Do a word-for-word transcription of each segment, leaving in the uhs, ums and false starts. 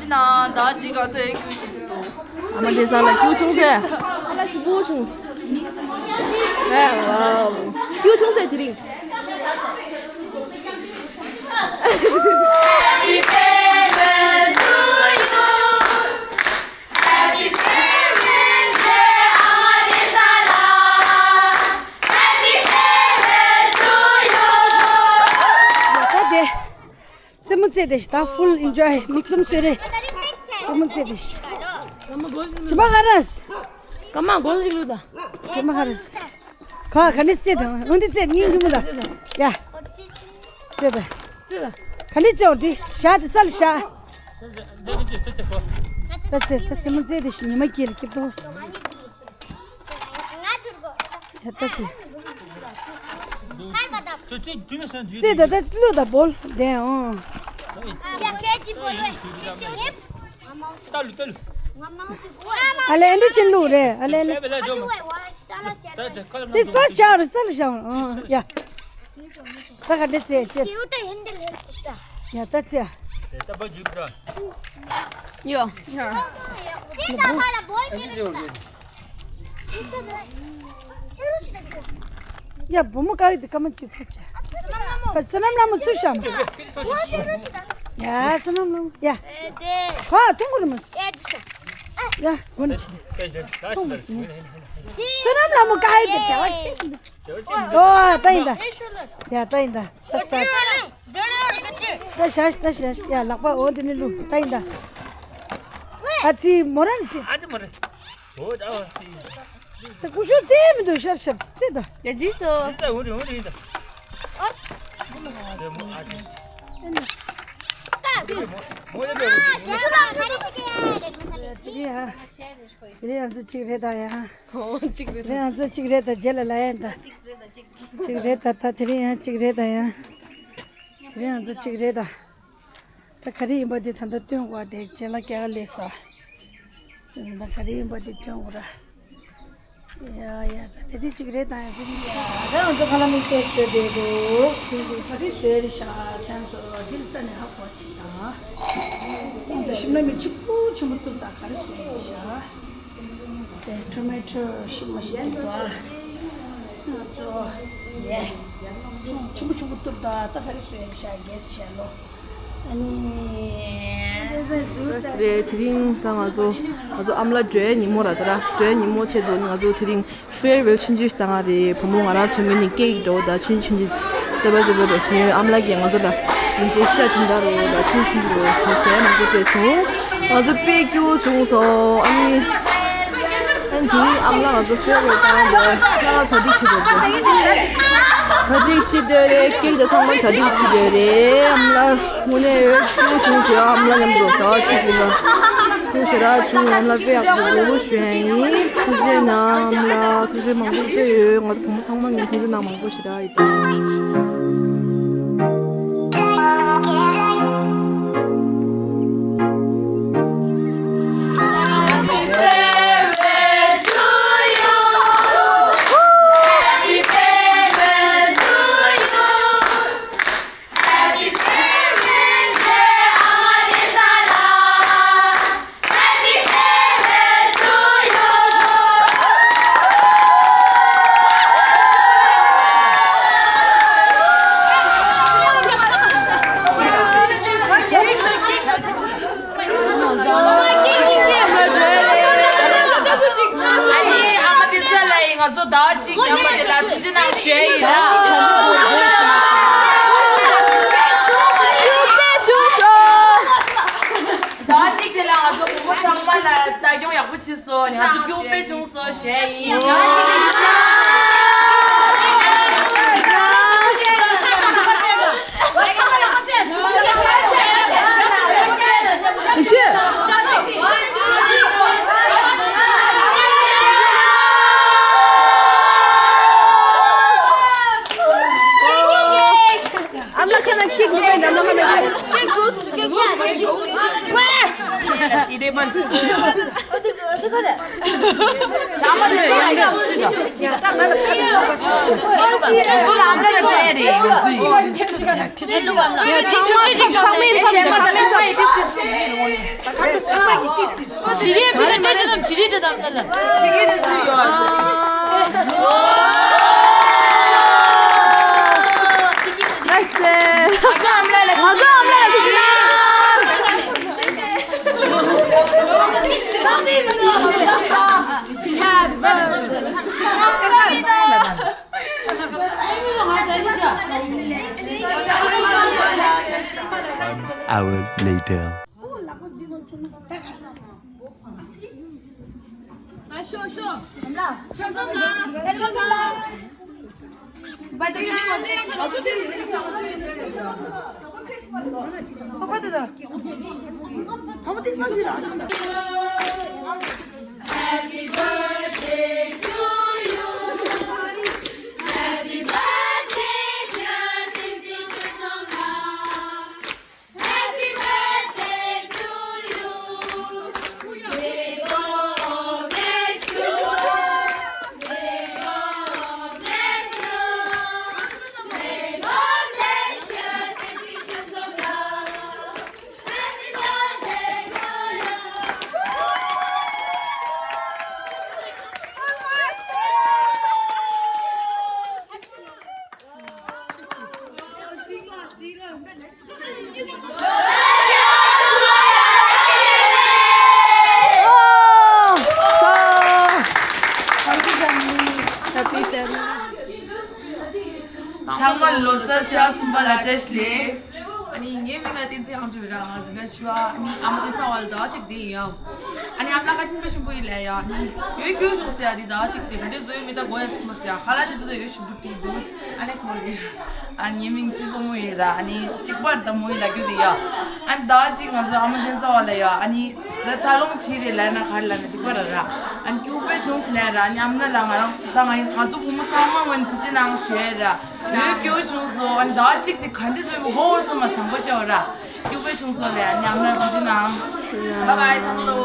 ན་ད་ཅི་ག་ཚོད་སྐྱུར་བྱུང་སོང་། ཨ་མ་དེ་ས་ལ་སྐྱུར་བྱུང་ཟེར། ཨ་ལ་ཞིབ་པོ་བྱུང་། ཨེ་ཝའོ། སྐྱུར་བྱུང་ཟེར་དེ་རིང་། Happy farewell to you. Happy farewell, dear Amadisala. Happy farewell to you. ད་དེ། རྩེད་མོ་རྩེ་དེ་ཞིག་ད་full enjoy མིག་བཙུམ་གསོད་རེས། རྩེད་མོ་རྩེ་དེ་ཞིག་ཅི་མ་ག་རེ། ཀ་མ་གོ་ལི་ལུ་ད། ཅི་མ་ག་རེ། ཁ་ག་ནས་རྩེ་དང་འོན་ཏེ་རྩེ་ངའི་འཇུ་མོ་ད། ཡ། རྩེ་ད། རྩེ་ད། ག་ནས་རྩེ་འོ་དེ་བཞག་དེ་ས་ལ་བཞག་ད་རྩེ་ད་རྩེད་མོ་རྩེ་དེ་ཞིག་ཉི་མ་སྐྱེལ་སྐྱིད་པོ། ཡ་ད་ཅི། ཙེ་ད་ད་གླུ་ད་བོལ་དེ་ཨང་། ཨ་ལེ་འདི་ཅི་གླུ་རེད་ཨ་ལེ་ལེ། དེ་སྤ་ཤ་རུ་ས་ལ་ཤ་ཨང་ཡ། ད་ག་འདྲ་ཙེ་ཙེ། ཡ་ད་ཙེ། ཡོ། ཡ་བུ་མོ་དཀར་ཡོད་དེ་ཀ་མ་ཅིག་ཐུག་ཅེ། བསོད་ནམས་ལྷ་མོ་ཚུར་བཞག་མ། ཡ་བསོད་ནམས་ལྷ་མོ་ཡ། ཁོ་ཐུང་གུ་རུ་མ། ཡ་དགོན་ཆེ། ཐུང་གུ་ཆེ། བསོད་ནམས་ལྷ་མོ་དཀར་ཡོད་དེ་བྱ་བ་ཆེ། ཨོ་ད་ཡིན་ད། ཡ་ད་ཡིན་ད། ད་ད་ད་ཤ་ཤ་ད་ཤ་ཤ་ཡ་ལག་པ་འོ་དེ་ནི་ལུ་ད་ཡིན་ད། ཨ་ཙི་མོ་རང་ཅི། ཨ་ཙི་མོ་རང་། འོ་ད་འོ་ཙི། ད་ཀུ་ཤུ་ཙེ་མི་འདུག་ཤར་ཤར་ཙེ་ད། ཡ་ཇི་སོ། ད་འོ་རེ་འོ་རེ་ད། ཨོ། ད་མོ་ཨ་ཙི། མོ་མོ་ད་འོ་ཙི། དེ་རིང་ཡང་དེ་རིང་ཡང་ཙི་གཅིག་རེད་ད་ཡ། འོ་གཅིག་རེད་ད། དེ་རིང་ཡང་ཙི་གཅིག་རེད་ད་རྗེས་ལ་ལ་ཡན་ད། གཅིག་རེད་ད་ད་དེ་རིང་ཡང་གཅིག་རེད་ད་ཡ། དེ་རིང་ང་ཚོ་གཅིག་རེད་ད། ད་ག་རེ་ཡིན་པ་དེ་ད་ལྟ་སྟོན་དགོས་པ་དེ་རྗེས་ལ་སྐྱེལ་ལས་སོ། ད་ག་རེ་ཡིན་པ་དེ་སྟོན་དགོས་ར། ཡ་ཡ་ད་དེ་དེ་གཅིག་རེད་ད་ཡ་དེ་ནི་ཡ། ད་ང་ཚོ་ཁ་ལག་དམིགས་བསལ་བཟོས་བསྡད་འདུག་ཁྱེད་ཚོ་ག་རེ་བཟོས་རེད་ཤག་ཁྱེད་ཚོ་དེ་ལ་རྩ་ནས་ཧ་གོ་ཅིག་དང་། ཁྱེད་ཚོ་ཞིམ་ལ་མི་ཆེན་པོ་ཆེན་པོ་བཏུབ་ད་ག་རེ་བཟོས་རེད་ཤག་དེ་ཊོ་མེ་ཊོ་ཤི་མ་ཤི་འདུག་པ། ང་ཚོ་ཡེ། ཚོང་ཆེན་པོ་ཆེན་པོ་བཏུབ་ད་ད་ག་རེ་བཟོས་ཤག་གེ་སི་ཤག་ལོ། ཨ་ནི། དེ་རེད་དེ་རིང་ད་ང་ཚོ་ང་ཚོ་ཨ་མ་ལགས་འགྲོའི་ཉིན་མོ་ར་ད་ར་འགྲོའི་ཉིན་མོ་ཆེད་དུ་ང་ཚོ་དེ་རིང་ཕེར་ཝེལ་ཆུང་ཆུང་ཞིག་བཏང་ང་རེད། བུ་མོ་ང་རང་ཚོ་མི་ནི་ཀེག་འདྲ་བོ་ད་ཆུང་ཆུང་ཆུང་ཆུང་རྩེ་པ་རྩེ་པ་འདྲ་བོ་ཞིག་ཨ་མ་ལགས་ཀྱིས་ང་ཚོ་ལ་ཡིན་ཚེ་ཤ་ཅིག་འདྲ་རོ་ད་ཆུང་ཆུང་འདྲ་བོ་ཟས་མང་པོ་སྤྲད་སོང་། ང་ཚོ་དཔེ་སྐྱིད་པོ་བྱུང་སོང་། ཨ་ནི། ཨ་ནི་དེ་རིང་ཨ་མ་ལགས་ང་ཚོ་ཕེར་ཝེལ་བཏང་འདུག་ང་ལ་གྲ་སྒྲིག་བྱེད་དགོས་འདུག་གྲ་སྒྲིག་བྱེད་འདོད་རེད། ཀེག་དང་ཚང་མ་གྲ་སྒྲིག་བྱེད་འདོད་རེད། ཨ་མ་ལགས་དངོས་གནས་ཡོད་སྐྱིད་པོ་བྱུང་ཞེས་ཨ་མ་ལགས་མཉམ་དུ་ཟླ་བ་གཅིག་ཡིན་པ། ཐུགས་རྗེ་ཆེ་ར་བྱུང་། ཨ་མ་ལགས་དཔེ་ཡག་པོ་འདུག་ཞུ་ཡ་ཡིན། ཐུགས་རྗེ་གནང་ཨ་མ་ལགས། ཐུགས་རྗེ་མང་པོ་བཀྲ་ཡོད། ང་ཚོ་བུ་མོ་ཚང་མ་ངས་ཐུགས་རྗེ་གནང་མང་པོ་ཞེ་དྲག་ཡིན། ཨ་ནི་ཨ་མ་དེ་ཚོ་ལ་ཡིན། ང་ཚོ་ཟླ་བ་གཅིག་ཉམས་པ་དེ་ལ་ཐུགས་རྗེ་གནང་ཞུ་ཡ་ཡིན་ལ། ཟླ་བ་གཅིག་དེ་ལ་ང་ཚོ་བུ་མོ་ཚང་མ་ལ་ལྟ་སྐྱོང་ཡག་པོ་བྱས་སོང་། ང་ཚོ་སྐྱོང་དཔེ་བྱུང་སོང་ཞུ་ཡ་ཡིན། བྱི་རིལ་ཕུད་ན་སྤྲད་ཤོག་དང་བྱི་རིལ་འདྲ་དང་ལྟ་ལ། བྱི་རིལ་འདྲ་ཚུལ་ཡོད། ལགས་སེ། ང་ཚོ་ཨ་མ་ལགས་ལ་ཐུགས་རྗེ་གནང་། Hour later. ཚང་མ་ལོ་གསར་ཚེས་གསུམ་པ་ལ་བཀྲ་ཤིས་བདེ་ལེགས། ཨ་ནི་ངའི་མིང་ལ་བསྟན་འཛིན་དབང་ཕྱུག་ར། ང་འཛིན་གྲྭ་བཅུ་པ། ཨ་ནི་ཨ་མ་བསྟན་འཛིན་དབང་ཕྱུག་དེ་ཡིན་ཡང་། ཨ་ནི་ཨ་མ་ལགས་ཁ་ཆེན་པོ་ཞིམ་པོ་ཡིན་ལ་ཡ། ཨ་ནི་ཡོད་སྐྱོ་བྱུང་ཟེར་ཡ་དེ་ཟླ་བ་གཅིག་དེ་ག་འདྲས་བཟོ་ཡོད་མེད་ད་གོ་ཡ་ཚིག་མ་ཟེར་ཡ། ཁ་ལག་དེ་ཚོ་ད་ཡོད་ཞིམ་པོ་བྲིས་འདུག་ཨ་ནེ་སྨོ་ལེ། ཨ་ངའི་མིང་ཚེ་བཟང་མོ་ཡིན་ར། ཨ་ནི་གཅིག་པར་ད་མོ་ཡིན་ལ་རྒྱུ་དེ་ཡ། ཨ་ནི་ཟླ་བ་གཅིག་ང་ཚོ་ཨ་མ་བསྟན་འཛིན་དབང་ཕྱུག་ལ་ཡ། ཨ་ནི་ད་འཚར་ལོངས་བྱེད་རེད་ལ་ན་ག་རེ་ལ་ན་གཅིག་པར་ར། ཨ་ནི་སྐྱིད་པོ་བྱུང་ཟེར་ལ་ར། ཨ་ནི་ཨ་མ་ལགས་ལ་ང་རང་ད་ང་ཡིན་ང་ཚོ་བུ་མོ་ཚང་མ་ང་ནི་ཐུགས་རྗེ་གནང་ཞུ་ཡ་ར། ཡོད་སྐྱོ་བྱུང་སོང་། ཨ་ནི་ཟླ་བ་གཅིག་དེ་ག་འདྲས་བཟོ་ཡོད་མེད་གོ་ཚོད་མ་དྲང་པོ་བཤད་པ་ར། སྐྱིད་པོ་བྱུང་སོང་ལ་ཡ། ཨ་ནི་ཨ་མ་ལགས་ཐུགས་རྗེ་གནང་། བཱའི་བཱའི་ཚང་མ་ལོ།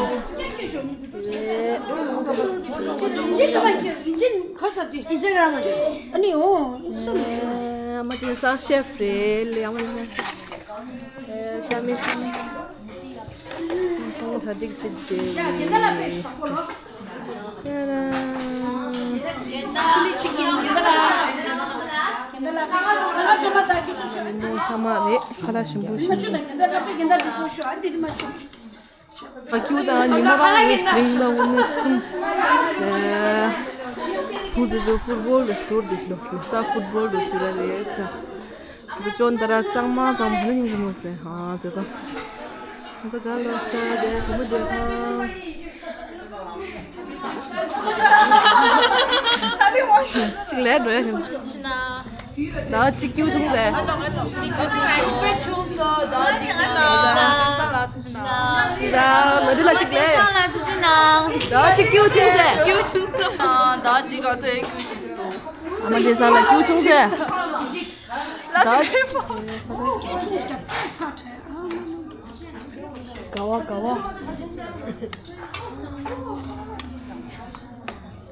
ཨ་ནི་འོ། ཨ་མ་དེ་ས་ཤེབ་རེད་ལེ། ཨ་མ་དེ་ས་ཆུང་ཆུང་ད་འགྲིག་ཅིག་དེ། མོ་ཐ་མ་རེད། ཁ་ལག་ཞིམ་པོ་ཞིམ་པོ། ཨ་ཁྱུ་དང་ཉི་མ་རང་རེད། རིང་ལ་འོ་ནས་གསུམ། ཨེ། བུ་དེ་ཚོ་ཕུཊ་བོལ་རེད། དུར་དེ་ལོ་ལོ་ས་ཕུཊ་བོལ་རེད་ཟེར་ར་རེད་ས། འདི་ཅོན་ཏ་ར་གཙང་མ་གཙང་མ་ནི་ཉིན་རི་མོ་དེ་ཧ་ཙེ་ད། ང་ཚོ་ག་ལོ་ས་དེ་ག་མོ་དེ་ཧ། ཅིག་ལས་འགྲོ་ཡ་ཁྱོད། ཟླ་བ་གཅིག་སྐྱིད་པོ་བྱུང་ཟེར། སྐྱིད་པོ་བྱུང་སོང་། ཟླ་བ་གཅིག་སྐྱིད་པོ་བྱུང་ཟེར། ཟླ་བ་གཅིག་སྐྱིད་པོ་བྱུང་ཟེར། ཟླ་བ་གཅིག་ང་ཚོའི་སྐྱིད་པོ་བྱུང་ཟེར། ཟླ་བ་གཅིག་ང་ཚོའི་སྐྱིད་པོ་བྱུང་སོང་། ཨ་མ་བསྟན་འཛིན་ལགས་སྐྱིད་པོ་བྱུང་ཟེར། ཟླ་བ་གཅིག་དགའ་བ་དགའ་བ།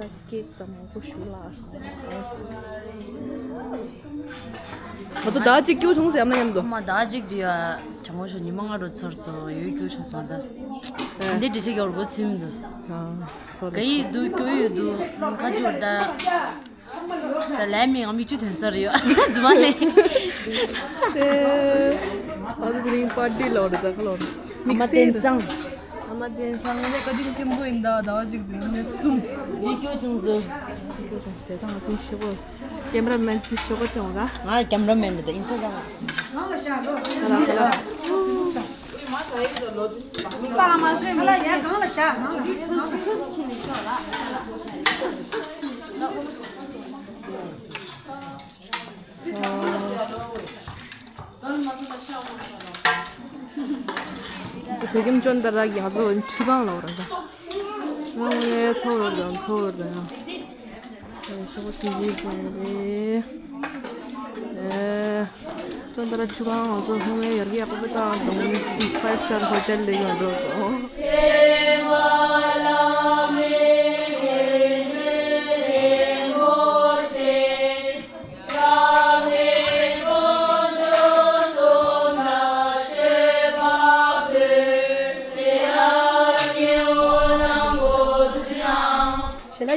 ད་ཀེག་དང་མང་པོ་ཞུ་ལ། ང་ཚོ་ཟླ་བ་གཅིག་སྐྱིད་པོ་བྱུང་ཟེར་ཡ་མ་མཉམ་དུ། ཨ་མ་ཟླ་བ་གཅིག་དེ་ཡ་གྲང་མོ་ཞོ་ཉི་མ་ལྔ་རུ་ཚར་སོང་། ཡོད་སྐྱིད་པོ་བྱུང་སོང་ད། ཨེ། འདི་འདྲི་ཞིག་ཡོར་གོ་ཚུལ་མི་འདུག་ཨ། ཚོར་ག་ཡིག་འདུག་སྐྱོ་ཡོད་འདུག་ཁ་ཅོར་ད། ད་ལས་མི་ང་མི་ཅུ་ཐོན་ས་རེད་ཡོད་རྫུན་མ་ལས། ཨ་ཚོ་དེ་རིང་པར་ཊི་ལོ་རེད་ད་ཁ་ལོ་རེད། ཨ་མ་དེང་སང་། ཨ་མ་དེང་སང་ངས་བཀའ་དྲིན་ཆེན་པོ་ཡིན་ད། ཟླ་བ་གཅིག་དེ་ངས་གསུམ། ཡིད་སྐྱོ་བྱུང་ཟེར། ཡིད་སྐྱོ་བྱུང་ཟེར། ད་ང་ཚོ་ཞེ་པོ། ཀེམ་ར་མེན་དེ་ཞོགས་པ་ཐོན་ག་ང་ཀེམ་ར་མེན་རེད་ད། ཨིན་སི་ཊ་གྷ་རམ་ལ། ཁ་ལ་ཁ་ལ། ས་ལ་མ་ཤོད་མི་ཤེས། གང་ལ་བཞག་གང་ལ། བོད་ཁྱིམ་ཅོན་ཏ་ར་གི་ང་ཚོ་ཁྲུས་ཁང་ལ་འོ་ར་ད། ང་ངའི་ཚོ་རོ་དང་ཚོ་རོ་དང་། ཨེ། ཤོག་ཅིག་ཡིན་ཟེར་རེད། ཨེ། ཅོན་ཏ་ར་ཁྲུས་ཁང་ང་ཚོ་ཧོང་ངའི་ཡར་གི་ཡག་པོ་བཏང་དང་། ཕའིབ་སི་ཊར་ཧོ་ཊེལ་ལ་ཡོང་འགྲོ་དང་།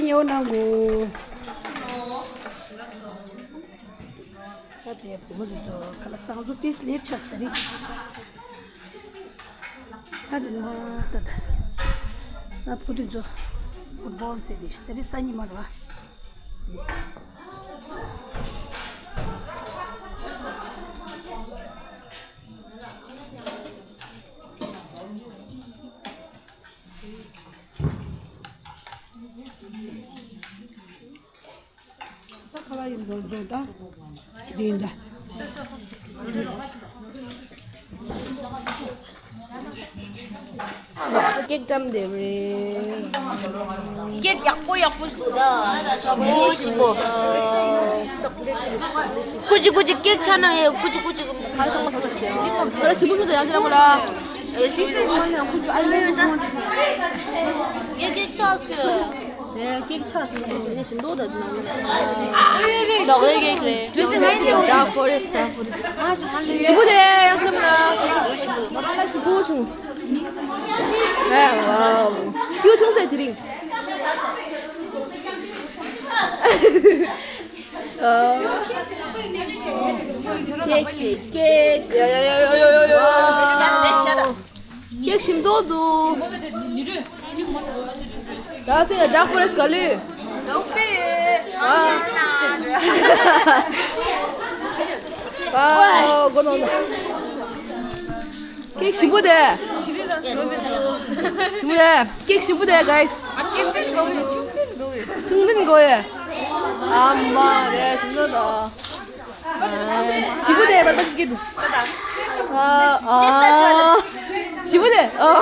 ཉེ་བོ་གནང་དགོས། ད་དེ་བུ་མོ་ཚོ་ཁ་ལག་བཟང་ཚོ་ཏིས་ལེབ་ཆགས་ད་རེད། ད་དེ་ནོ་ད་ད་ད་བུ་དེ་ཚོ་ཕུཊ་བོལ་རྩེ་དེ་ད་རེད་སང་ཉིན་མ་རེད་བ། ཀེག་བཀྲམ་བསྡད་པ་རེད། ཀེག་ཡག་པོ་ཡག་པོ་ཞིག་འདུག་ད། ཞིམ་པོ་ཞིམ་པོ། ཀུ་ཅི་ཀུ་ཅི་ཀེག་ཆགས་ན་ཡང་ཀུ་ཅི་ཀུ་ཅི། ཨ་ཞིམ་པོ་ཞིག་འདུག་ཡང་ཞིག་ལ་མོ་ལ། ཀེག་ཆགས་སོང་། དེ་ཀེག་ཆགས་སོང་། ཡིན་ཞིམ་མདོག་དང་ཅོག་ལེ་ཀེག་རེད། ཇུས་སི་ང་ཡིན་ནོ། ཌརྐ་ཕོ་རེ་སི་ཊི། ཞིམ་པོ་དེ་ཡང་ཁྱམ་ལ། ཞིམ་པོ་བྱུང་། ཨ་ཝའོ། སྐྱུར་བྱུང་ཟེར་དེ་རིང་། ཀེག་ཀེག་ཀེག་ཡ་ཡ་ཡ། ཀེག་ཞིམ་མདོག་འདུག་ད་ཚེ་ཡ་ཌརྐ་ཕོ་རེ་སི་ཊི་ག་ལུས། ཨ། ཨ། གོ་ནོ་ནོ། ཀེག་ཞིམ་པོ་དེ། ཞིམ་པོ་དེ། ཀེག་ཞིམ་པོ་དེ་གཱི་སི། ཆུང་ཆུང་གོ་ཡ། ཨ་མ་རེད་ཞིམ་པོ་དང་། ཞིམ་པོ་དེ་བར་པ་ཅིག་གིས། ཨ་ཨ། ཞིམ་པོ་དེ། ཨ།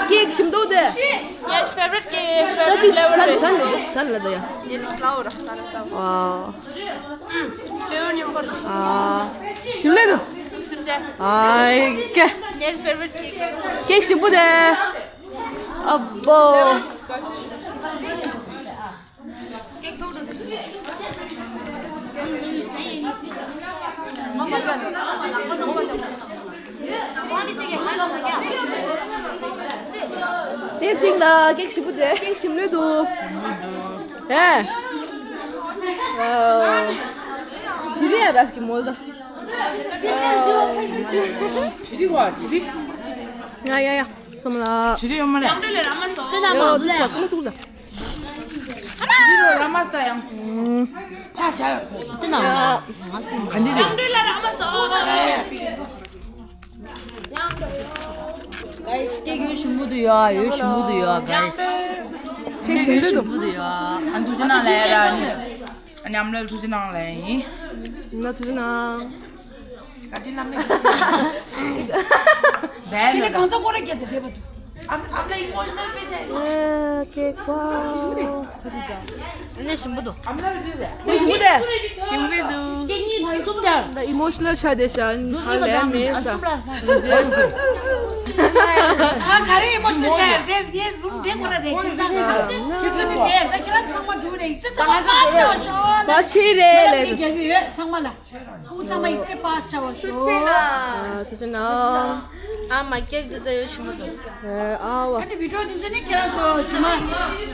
ཀེག་ཞིམ་མདོག་དེ། Yes, favorite cake, ད་favorite ཅིག་flavor ས་རེད། ས་ལ་ས་ལ་ད་ཡ། Yellow flower, ས་ར་ད། ཨ། ཨ། ཞིམ་ལེ་དུ། ཞིམ་ལེ། ཨ་ཀེ། Yes, favorite cake. ཀེག་ཞིམ་པོ་དེ། ཨ་བོ། དེ་ཅིག་ལ་ཀེག་ཞིམ་པོ་དེ་ཀེག་ཞིམ་ལེ་འདུག་ཨེ། ཨ། ཇི་ལི་ཡ་ར་སྐྱི་མོལ་ད། ཇི་ལི་བ་ཇི་ལི། ཡ་ཡ་ཡ། སོམ་ལ། ཇི་ལི་ཡོད་མ་རེད། དེ་ན་མ་ཡོད་ལ། ཇི་ལི་ར་མ་ས་ཡང་ཕ་ཤ་ཡོད། དེ་ན་མ་ག་འདི་རེད། གཱི་སི་ཀེག་ཡོད་ཞིམ་པོ་འདུག་ཡོད་ཞིམ་པོ་འདུག་ཡོད་གཱི་སི། ཀེག་ཞིམ་པོ་འདུག་ཡོད། ཨ་འདུག་ཅི་ན་ལ་ཡ་ར་ནི། ཨ་ནི་ཨམ་ལ་ཐུགས་རྗེ་གནང་ལ་ཡིན། ཨམ་ལ་ཐུགས་རྗེ་གནང་། བཀའ་དྲིན་བླ་མེད་ཀྱི་ཆེད། ཁྱེད་ནི་གང་ཚོ་སྐོར་ར་བརྒྱབ་སྟེ་བསྡད་པ་འདུག་ཨམ་ཨམ་ལ་ཨི་མོ་ཤི་ནལ་དཔེ་ཆ་ཡིན། ཨེ་ཀེག་པ། ཨ་ནི་ཞིམ་པོ་འདུག་ཨམ་ལ་རེ་རེ། ཨེ་ཞིམ་པོ་དེ། ཞིམ་པོ་འདུག་ཀེག་གཉིས་གསུམ་དང་། ད་ཨི་མོ་ཤི་ནལ་ཆགས་བསྡད་ཤག་ཧ་ལས་མེད་ས། གསུམ་ལ་ས། ཨ་ག་རེ་ཨི་མོ་ཤི་ནལ་ཆགས་ཡ་དེ་དེ་རུམ་དེ་སྐོར་ར་རེད། ཁྱེད་ཚོ་ནི་དེ་ད་ཁྱེད་རང་ཚང་མ་འགྲོ་རེད། ཙི་ཙི་མ་ཆགས་ཤོག་བ་ཆེ་རེད་ལས། ཀྱི་རྒྱག་གི་ཡོད་ཚང་མ་ལ། ཨུ་ཚང་མ་ཡིག་ཚད་པཱས་བྱ་བ་ཤོག་ཨ་ཐུགས་རྗེ་གནང་། ཨ་མ་ཀེག་འདི་ལྟ་ཡོད་ཞིམ་པོ་འདུག་ཨ་ཨ་བ། ཨ་ནི་བི་ཌིའོ་འདི་ཚོ་ནི་ཁྱེད་རང་ཚོ་རྒྱུ་མ།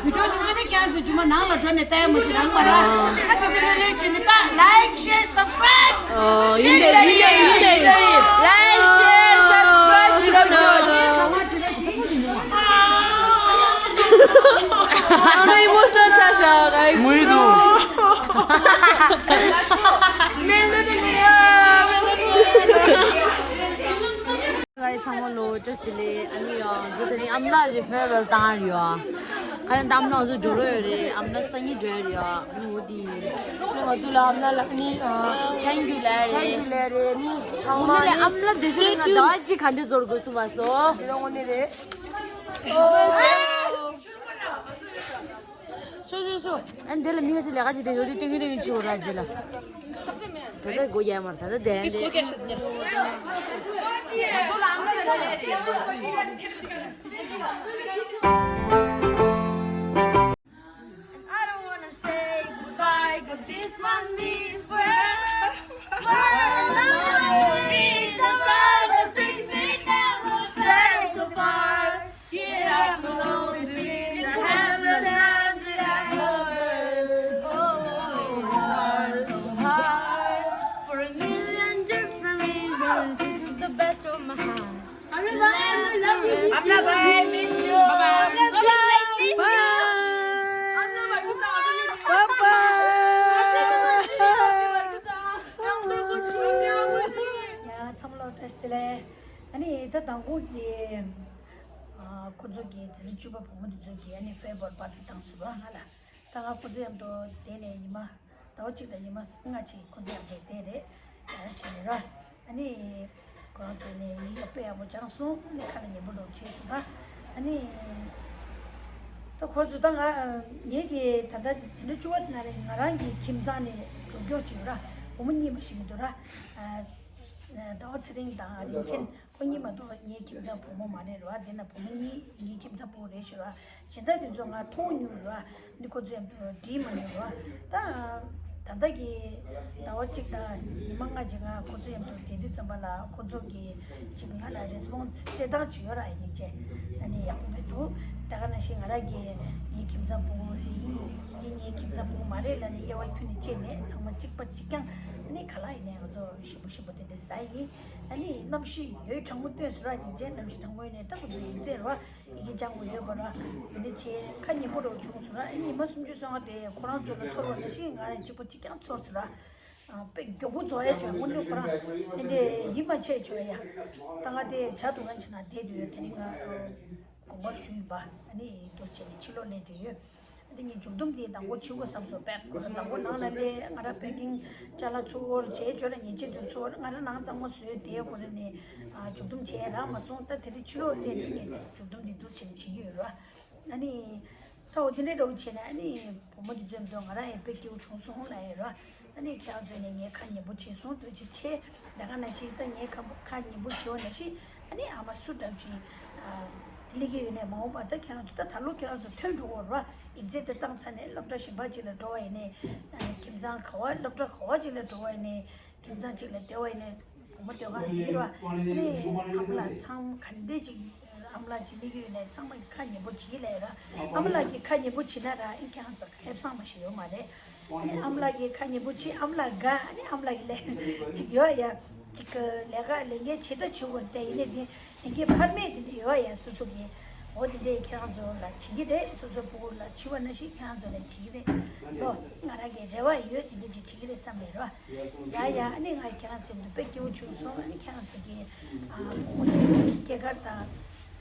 བི་ཌིའོ་འདི་ཚོ་ནི་ཁྱེད་རང་ཚོ་རྒྱུ་མ་ནང་ལ་འགྲོ་ནས་ལྟ་ཡ་མ་ཤེས་རང་མ་ར། ཨ་དེ་དེ་ལོས་ལོས་བྱས་ནས་ལྟ། ལའིཀ་ཤེར་སབ་སི་ཀ་རའིབ། ཨ་ཡིན་པས་ཡིན་པས་ཡིན་པས། ལའིཀ་ཤེར་སབ་སི་ཀ་རའིབ་བྱེད་རོགས་གནང་། ཨ་ནི་ཨི་མོ་ཤི་ནལ་ཆགས་ཤག་ངུས་འདུག་ཚང་མ་ལོ་བཀྲ་ཤིས་བདེ་ལེགས། ཨ་ནི་ཡང་ཟེར་དེ་ནི་ཨམ་ལགས་ཀྱི་ཕེར་ཝེལ་བཏང་ཡོད། ཁ་ཡང་གཏམ་ནང་ཚོ་འགྲོ་རོགས་ཡོད་རེད། ཨམ་ལགས་སང་ཉིན་འགྲོ་ཡོད་རེད། ཨ་ནི་འོ་དེ་ཡིན། ང་ཚོ་ལ་ཨམ་ལགས་ལ་ནི་ཐེང་ཀྱུ་ལབ་རེད། ཐེང་ཀྱུ་ལབ་རེད། ནི་ཚང་མ་ནི་ཨམ་ལགས་དེ་ཚོ་ང་ཟླ་བ་གཅིག་ག་འདྲ་ཚོར་དགོས་ཚུལ་མ་སོ། དེ་ལ་དངོས་གནས་རེད། ཤོ་ཤོ་ཤོ། ཨ་འདི་ལ་མི་ཧ་ཅི་ལས་ཀ་ཅི་དེ་ཡོད་དེ་ཏིང་ཏིང་ཅི་ར་ཇི་ལ། ད་ལྟ་སྒོ་རྒྱག་མར་ད་ལྟ་དེ་འདི། I don't wanna say goodbye, 'cause this one means forever. Forever is the furthest thing that never felt so far. Yeah, I'm alone, baby. Amla bhai, I love you. Amla bhai, I miss you. Bye bye. Bye bye. Amla bhai, I miss you. Bye bye. ཡ་ཚང་མ་ལ་བཀྲ་ཤིས་བདེ་ལེགས། ཨ་ནི་ད་དང་པོ་གི་ཨ་ཁོ་ཚོ་གི་འཛིན་གྲྭ་བཅུ་པ་བུ་མོ་དེ་ཚོ་གི་ཨ་ནི་ཧྥེ་བོར་པར་ཊི་བཏང་སོང་ར། ང་ལ་ད་ང་ཁོ་ཚོ་མཉམ་དུ་དེ་ནས་ཉི་མ་ཟླ་བ་གཅིག་དང་ཉི་མ་ལྔ་ཅིག་ཁོ་ཚོ་མཉམ་དུ་བསྡད་རེད། ཡར་བྱས་ནས་ར། ཨ་ནི་ཁོ་རང་ཚོ་ནས་ཡིག་ཡག་པོ་ཡག་པོ་སྦྱངས་སོང་། ཨ་ནི་ཁ་ལ་ཉན་པོ་འདྲ་བོ་བྱས་སོང་ར། ཨ་ནི་ད་ཁོ་ཚོ་ད་ང་ངེད་ཀྱི་ད་ལྟ་འཛིན་གྲྭ་བཅུ་པ་ན་རེད། ང་རང་གི་ཁྱིམ་ཚང་ནས་གྲོངས་ཀྱོག་ཅིག་ར། བུ་མོ་གཉིས་མ་ཞིག་མི་འདུག་ར། ཟླ་བ་ཚེ་རིང་དང་རིན་ཆེན། ཁོ་གཉིས་མ་གཏོགས་ངའི་ཁྱིམ་ཚང་བུ་མོ་མ་རེད་ར། དེ་ན་བུ་མོ་གཉིས་ངའི་ཁྱིམ་ཚང་བུ་མོ་རེད་ཤི་ར། གཞན་དག་དེ་ཚོ་ང་མཐོང་མྱོང་ར། འདི་ཁོ་ཚོ་མཉམ་དུ་འགྲིག་མ་མྱོང་ར། ད་ད་ལྟ་གི་ཟླ་བ་གཅིག་དང་ཉི་མ་ལྔ་ཅིག་ང་ཁོ་ཚོ་མཉམ་དུ་བསྡད་དུས་ཙམ་པ་ལ་ཁོ་ཚོ་གི་ཅིག་ང་ལ་རེ་སི་པོན་སི་སྤྲད་སྟངས་ཅིག་ཡོད་ར། ཡིན་ནའི་ཅེ་ཨ་ནི་ཡག་པོ་མི་འདུག་ད་ག་ནང་བཞིན་ང་རང་གི་ངའི་ཁྱིམ་ཚང་བུ་མོ་ཡིན། འདི་ངའི་ཁྱིམ་ཚང་བུ་མོ་མ་རེད་ལབ་ནས་དབྱེ་བ་ཁྱོན་ནས་ཕྱེ་མེད། ཚང་མ་གཅིག་པ་གཅིག་རྐྱང་། ཨ་ནི་ག་ལ་ཡིན་ནའི་ང་ཚོ་ཞིམ་པོ་ཞིམ་པོ་དེ་འདྲ་ཟ་ཡིན། ཨ་ནི་གནམ་གཤིས་ཡོད་གྲང་མོ་སྟོན་སོང་ར། ཉིན་རྗེས་གནམ་གཤིས་གྲང་མོ་ཡོད་ནས་ད་ཁོ་ཚོ་ཡིག་ཚད་ར། ཡི་གེ་སྦྱང་དགོས་ཡོད་པ་ར། དེ་འདྲ་བྱས་ཁ་ཉེ་པོ་འདྲ་བོ་བྱུང་སོང་ར། ཨ་ནི་ཉི་མ་སུམ་ཅུ་སོང་བ་དེ་ཁོ་རང་ཚོ་ལ་ཚོར་བ་ནང་བཞིན་ང་རང་གཅིག་པ་གཅིག་རྐྱང་ཚོར་སོང་ར། ཨ་དཔེ་མགྱོགས་པོ་རྫོགས་ཡ་བྱུང་། དངོས་གནས་ཁོ་རང་དེ་འདྲ་ཡིད་མ་ཆེས་བྱུང་ཡ། ད་ང་དེ་བྱ་དུ་གང་བྱེད་ན་བསྡད་དུ་ཡོད། དེ་རིང་ང་དགོངས་པར་ཞུས་ཡིན་པ། ཨ་ནི་འདུག་བྱས་ནས་ཕྱི་ལོགས་སླེབས་དུ་ཡོད། འདི་ངས་མཇུག་སྡོམ་འདི་དང་པོ་བྱེད་དགོས་བསམ་སོང་། དཔེ་ཁོ་ན་དང་པོ་ནང་ལ་སླེབས། ང་རང་པེ་ཀིང་ཅ་ལག་ཚུར་བོར་བྱས་བྱོས་ལ་ཉེས་ཆད་དུ་ཚུར་བོར། ང་རང་ནང་གཙང་མ་བཟོས་དེ་ཁོ་རེ་ནས་ཨ་མཇུག་སྡོམ་བྱས་རག་མ་སོང་། ད་དེ་རིང་ཕྱི་ལོགས་སླེབས་ནས་ངས་མཇུག་སྡོམ་འདི་འདུག་བྱས་ནས་བྱེད་ཀྱི་ཡོད་ར། ཨ་ནི་ད་འོ་དེ་འདྲའི་འདྲ་བོ་བྱས་ནས་ཨ་ནི་བུ་མོ་འདི་ཚོའི་མདུན་ང་རང་ཡང་དཔེ་སྐྱིད་པོ་བྱུང་སོང་ལབ་ཡོད་ར། ཨ་ནི་ཁྱེད་རང་ཚོས་ནས་ངའི་ཁ་ཉེ་པོ་བྱས་སོང་། ཐུགས་རྗེ་ཆེ། ད་ག་ནང་བཞིན་ད་ངའི་ཁ་ཁ་ཉེ་པོ་བྱས་པ་ནང་བཞིན་ཨ་ནི་ཨ་མ་སུ་འདྲ་བྱས་ཨ་སླེབས་ཀྱི་ཡོད་ནས་མ་འོངས་པ་ད་ཁྱེད་རང་ཚོ་ད་ད་ལོ་ཁྱེད་རང་ཚོ་ཐོན་འགྲོ་གི་རེད་བ། ཡིག་ཚད་དེ་བཏང་ཚར་ནས་སློབ་གྲྭ་གཞན་པ་ཅིག་ལ་འགྲོ་བ་ཡིན་ནའི་ཨ་ཁྱིམ་ཚང་ག་བ་སློབ་གྲྭ་ག་བ་ཅིག་ལ་འགྲོ་བ་ཡིན་ནའི་ཁྱིམ་ཚང་གཅིག་ལ་བསྡད་པ་ཡིན་ནའི་བུ་མོ་སྡོད་ག་ལ་ཡིན་རེད་བ། ཨ་ནི་ཨ་མ་ལགས་ཚང་ག་འདྲས་ཅིག་ཨ་མ་ལགས་ཅིག་སླེབས་ཀྱི་ཡོད་ནའི་ཚང་མ་ཁ་ཉེ་པོ་བྱེད་ལབ་ཡོད་ར། ཨ་མ་ལགས་ཀྱིས་ཁ་ཉེ་པོ་བྱེད་ན་ར་ཨ་ཁྱེད་རང་ཚོ་ཁེ་བཟང་མ་ཞིག་ཡོད་མ་རེད། ཨ་ནི་ཨ་མ་ལགས་ཀྱིས་ཁ་ཉེ་པོ་བྱེད། ཨ་མ་ལགས་དགའ། ཨ་ནི་ཨ་མ་ལགས་ཀྱི་ལས་ཅིག་ཡོད་ཡ། ཅིག་ལས་ཀ་ལས་འགན་ཇི་ལྟར་བྱེད་དགོས་རེད་དེ། ཡིན་ནའི་དེ་ལས་འགན་འཕར་མ་དེ་འདྲ་ཡོད་ཡ། སོ་སོ་གི་འོ་དེ་འདྲས་ཁྱེད་རང་ཚོ་ལ་བྱེད་ཀྱི་རེད། སོ་སོ་སྤུ་གུ་ལ་བྱེད་པ་ནང་བཞིན་ཁྱེད་རང་ཚོ་ལ་བྱེད་ཀྱི་རེད་ལོ། ང་རང་གི་རེ་བ་ཡོད། དེ་འདྲ་ཅིག་བྱེད་ཀྱི་རེད་བསམ་པའི་རེ་བ། ཡ་ཡ། ཨ་ནི་ང་ཁྱེད་རང་ཚོའི་མདུན་དཔེ་སྐྱིད་པོ་བྱུང་སོང་། ཨ་ནི་ཁྱེད་རང་ཚོ་གི་ཨ་བུ་མོ་གཅིག་སྐྱེས་སྐར་དང་།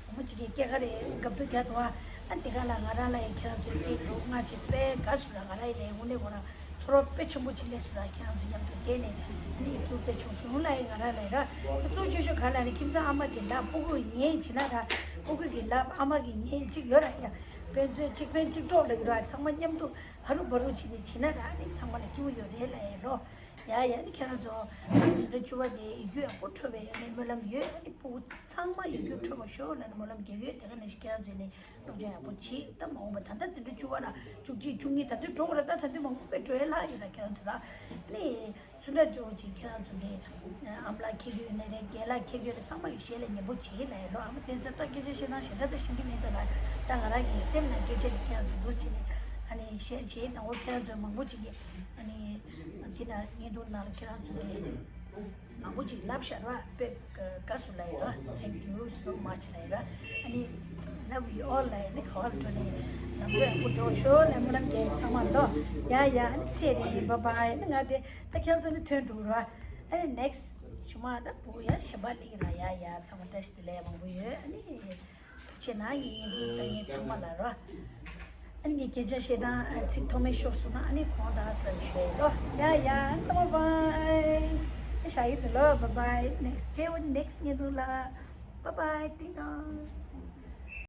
བུ་མོ་གཅིག་གི་སྐྱེས་སྐར་རེད། དགའ་སྡུག་རྒྱག་འདུག་ཨ། ཨ་དེ་ག་ལ་ང་རང་ལ་ཡང་ཁྱེད་རང་ཚོའི་སྐྱེས་སྡུག་ང་ཅིག་དཔེ་དགའ་སོང་ར། ང་རང་ཡི་ལས་དངོས་གནས་ཁོ་རང་ཚོར་བ་དཔེ་ཆེན་པོ་ཅིག་སླེབས་སོང་ར། ཁྱེད་རང་ཚོ་མཉམ་དུ་བསྡད་ནས་ཨ་ནི་སྐྱིད་པོ་དཔེ་བྱུང་སོང་ལ་ཡ། ང་རང་ལ་ཡ་ར། ད་གཙོ་ཆེ་ཤོས་ག་ལ་ནི་ཁྱིམ་ཚང་ཨ་མ་གི་ལག་སྤུ་གུ་ཉལ་བྱེད་ན་ར། སྤུ་གུ་གི་ལག་ཨ་མ་གི་ཉལ་གཅིག་ཡོད་ར་ཡ། དཔེ་མཛོད་གཅིག་པན་གཅིག་གྲོགས་ལ་ཡོད་ར། ཚང་མ་མཉམ་དུ་ཧ་རུ་བ་རུ་བྱེད་ནས་བྱེད་ན་ར་ཨ་ནི་ཚང་མ་ལ་སྐྱིད་པོ་ཡོད་རེད་ལབ་ཡ་ལོ། ཡ་ཡ། ཨ་ནི་ཁྱེད་རང་ཚོ་འཛིན་གྲྭ་བཅུ་པ་དེ་ཡིག་རྒྱུགས་ཡག་པོ་འཕྲོད་པའི་ཨ་ནི་སྨོན་ལམ་ཡོད། ཨ་ནི་སྤུ་གུ་ཚང་མ་ཡིག་རྒྱུགས་འཕྲོད་པ་ཤོག་ལབ་ནས་སྨོན་ལམ་རྒྱག་ཡོད། དེ་ག་ནང་བཞིན་ཁྱེད་རང་ཚོས་ནི་སློབ་སྦྱོང་ཡག་པོ་བྱེད། ད་མ་འོངས་པ་ད་ལྟ་འཛིན་གྲྭ་བཅུ་པ་ལ་བཅུ་གཅིག་བཅུ་གཉིས་ད་དུང་འགྲོ་གི་རེད། ད་ད་དུང་མང་པོ་དཔེ་འགྲོ་ཡ་ལྷག་ཡོད་ར། ཁྱེད་རང་ཚོ་ལ་ཨ་ནི་སུ་འདྲ་འཇོག་ཅིག་ཁྱེད་རང་ཚོ་གི་ཨ་མ་ལགས་ཁྱེད་ཀྱི་ཡོད་ན་རེད། རྒན་ལགས་ཁྱེད་ཀྱི་ཡོད་ན་ཚང་མ་གི་ཞལ་ལ་ཉན་པོ་བྱེད་ལབ་ཡ་ལོ། ཨ་མ་དེ་ཚོ་ད་སྐད་ཆ་བཤད་སྟངས་ཞེ་དྲག་ད་ཤེས་ཀྱི་མེད་ད་ལ། ད་ང་རང་གི་སེམས་ནང་སྐད་ཆ་དེ་ཁྱེད་རང་ཚོ་འདུག་བྱས་ནས་ཨ་ནི་ཤེར་བྱེད་དང་པོ། ཁྱེད་རང་ཚོ་མང་པོ་ཅིག་གིས་ཨ་ནི་འདི་ན་བརྙན་ཐུང་ནང་ལ་ཁྱེད་རང་ཚོ་གིས་མང་པོ་ཅིག་ལབ་ཤག་ར། དཔེ་དགའ་སོང་ལབ་ཡ་ར། Thank you so much ལབ་ཡ་ར། ཨ་ནི་love you all ལབ་ཡ། ཨ་ནི་ག་བ་ལ་འགྲོ་ནས་ལམ་འགྲོ་ཡག་པོ་འགྲོ་ཤོག་ལབ་སྨོན་ལམ་རྒྱག་ཡ། ཚང་མ་ལོ། ཡ་ཡ། ཨ་ནི་ཚེ་རིང་bye bye། ཨ་ནི་ང་དེ་ད་ཁྱེད་ཚོ་ནི་ཐོན་འགྲོ་ར། ཨ་ནི་next ཞུ་མ་ད་བུ་ཡ་གཞན་པ་ལིག་ར། ཡ་ཡ། ཚང་མ་བཀྲ་ཤིས་བདེ་ལེགས་མང་པོ་ཡོད། ཨ་ནི་ཐུགས་རྗེ་གནང་། ངའི་བརྙན་ཐུང་ལྟ་མཁན་ཚང་མ་ལ་ར། ཨ་ནི་ངའི་སྐད་ཆ་བཤད་སྟངས་ཚིག་མཐོ་དམན་ཤོར་སོང་ན་ཨ་ནི་དགོངས་དག་ཟེར་ཞུ་ཡ་ལོ། ཡ་ཡ། ཚང་མ་bye། ཨ་ཞ་ཡི་དུ་ལོ། bye bye། next day next བརྙན་ཐུང་ལ་bye bye། ཏིང་ཏང་།